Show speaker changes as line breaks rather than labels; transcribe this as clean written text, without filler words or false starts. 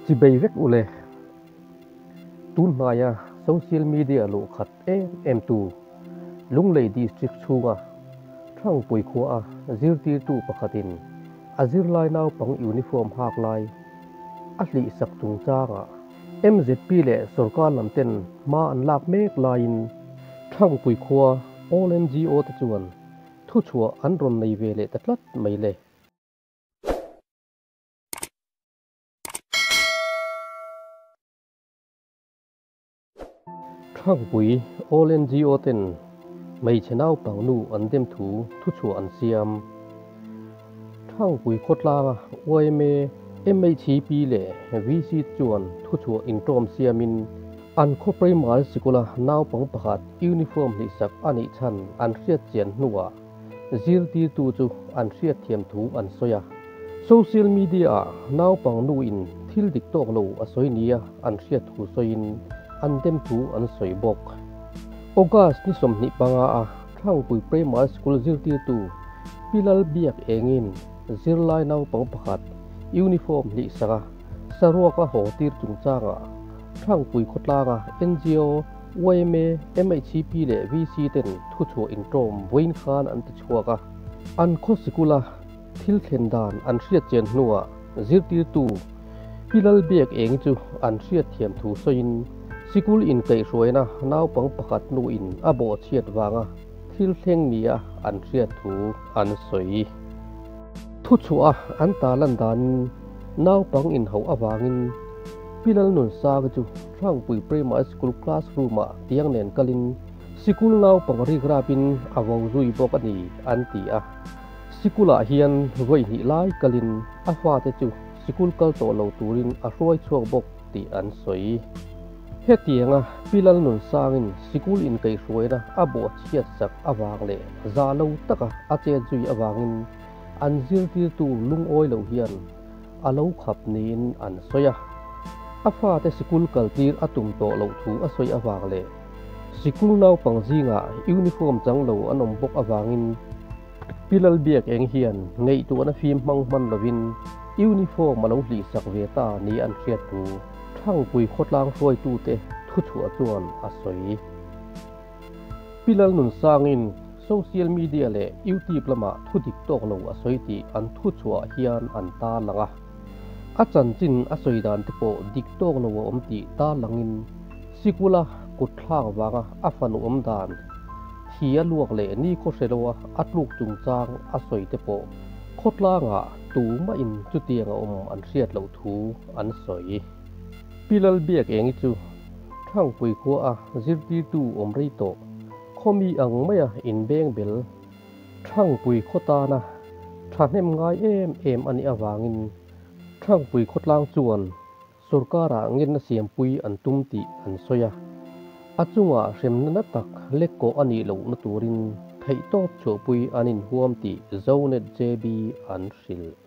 Chibei vek ule. Tun hnaia social media luh khat em em tu Lunglei District chhunga Thangpui khua a zirtirtu pakhatin a zirlai naupang uniform hak lai a hlih sak chungchangah MZP leh sorkar lam ten hma an lak mek laiin Thangpui khua All NGO te chuan thuchhuah an rawn nei ve leh ta tlat mai le. Thangpui All NGO ten hmeichhe naupang nu an dem thu thuchhuah an siam. Thangpui khawtlanga yma, MHP leh VC te chuan thuchhuah intawm siamin an khaw primary sikula naupang pakhat uniform hlihsak a nih chhan an hriatchian hnuah Zirtirtu chu an hriatthiam thu an sawi a. Social media-ah naupang nuin thil dik tawk lo a sawi nia an hriat thu sawiin an dem thu an sawi bawk. August ni 25 a Thangpui Primary School zirtirtu Pi Lal Biak Engin zirlai naupang pakhat uniform hlih sak a saruak a haw tir chungchangah Thangpui khawtlanga NGO Yma, MHCP leh VC ten thuchhuah intawm vawiin khan an ti chhuak a. An khaw sikula thil thlen dan an hriat chian hnuah zirtirtu Pi Lalbiak Eng chu an hriat thiam thu sawiin sikul inkaihhruaina naupang pakhat nuin a bawhchhiat vanga thil thleng nia an hriat thu an sawi. Thuchhuah a an tarlan danin naupang inhauh avangin Pi Lalnunsanga chu Hrangpui Primary School classroom ah tiang nen kalin sikul naupang rikrapin a vo zui bawk a ni an ti a. Sikul ah hian vawi hnih lai kalin a fate chu sikul kal tawh lo turin a hruai chhuak bawk tih an sawi. Hetianga Pi Lalnunsangin sikul inkaihhruaina a bawhchhiat sak avang leh za lo taka a chet zui avangin an zirtirtu lungawi lo hian a lo khap niin an sawi a. A fate sikul kaltir a tum tawh loh thu a sawi avang leh sikul naupang zingah uniform chang lo an awm bawk avangin Pi Lalbiak eng hian ngaihtuahna fim hmang hman lovin uniform a lo hlihsak ve ta ni an hriat thu Thangpui khawtlang hruaitute thuchhuah chuan a sawi. Pi Lalnunsangin social media leh YouTube lamah thu dik tawk lo a sawi tih an thuchhuah hian an tarlang a. A chanchin a sawi dan te pawh dik tawk lo a awm tih tarlangin sikula kut thlak vanga a fanu awm dan, thi a luak leh nikhaw hre loa a tluk chungchang a sawi te pawh khawtlangah tumahin chutiang a awm an hriat loh thu an sawi. Pi Lalbiak Engi chu Thangpui khua a zirtirtu awm rei tawh, khawmi ang maia inbeng bel Thangpui khaw tana thahnem ngai em em a nih avangin Thangpui khawtlang chuan sorkarah ngenna siampui an tum tih an sawi a. A chungah hremna na tak lek kawh a nih lohna turin theihtawp chhuahpui an inhuam tih Zonet JB an hrilh.